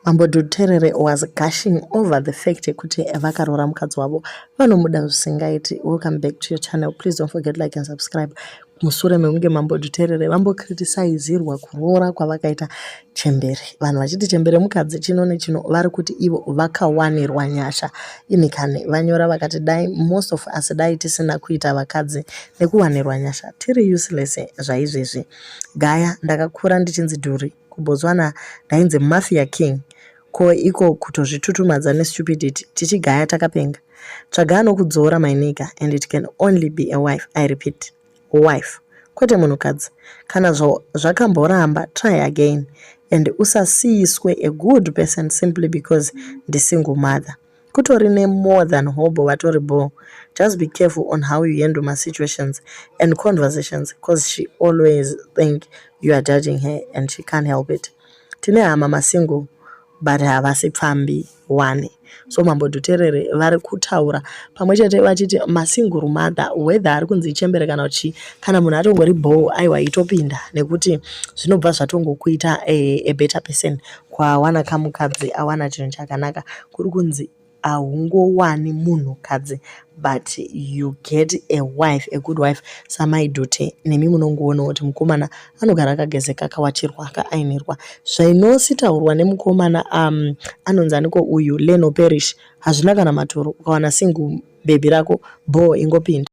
Mambo Dhuterere was gushing over the fact yekuti vakaroora mukadzi wavo, vanomuda zvisingaiti. Welcome back to your channel. Please don't forget like and subscribe. Mushure mekunge Mambo Dhuterere vambokritisaidzirwa kuroora kwavakaita chembere, vanhu vachiti chembere mukadzi chino nechino, vari kuti ivo vakawanirwa nyasha. Imikani vanyora vakati dai most of us dai tisina kuita vakadzi nekuwanirwa nyasha, tiri useless zvaizvezvi. Gaya ndakakura ndichinzi Dhuri, kuBotswana ndainzi Mafia King. Ko iko kutozvitutumadza nestupidity tichigaya takapenga. Tsvaga anokudzora, my nigga, and it can only be a wife. I repeat, wife, kwete munhukadzi. Kana zvakamboramba, try again and usasiyiswe a good person simply because ndisingle mother. Kutori nemore than hobo vatori bho. Just be careful on how you handle masituations and conversations, 'cause she always think you are judging her and she can't help it. Tine hama masingle but havasi pfambi one. So Mambo Dhuterere vari kutaura pamwe chete vachiti masingle mother, whether ari kunzi ichembere kana kuti kana munhu atongori bho, aiwa, itopinda nekuti zvinobva zvatongokuita a better person. Kwawana kamukadzi awana chinhu chakanaka. Kuri kunzi haungowani munhukadzi, but you get a wife, a good wife saMai Dhute. Nemi munongoonawo kuti mukomana anogara akagezeka, akawachirwa, akaainirwa. Zvinositaurwa nemukomana anonzi aniko uyu, Leno Perish, hazvina kana maturo. Ukawana single baby rako bho, ingopinda.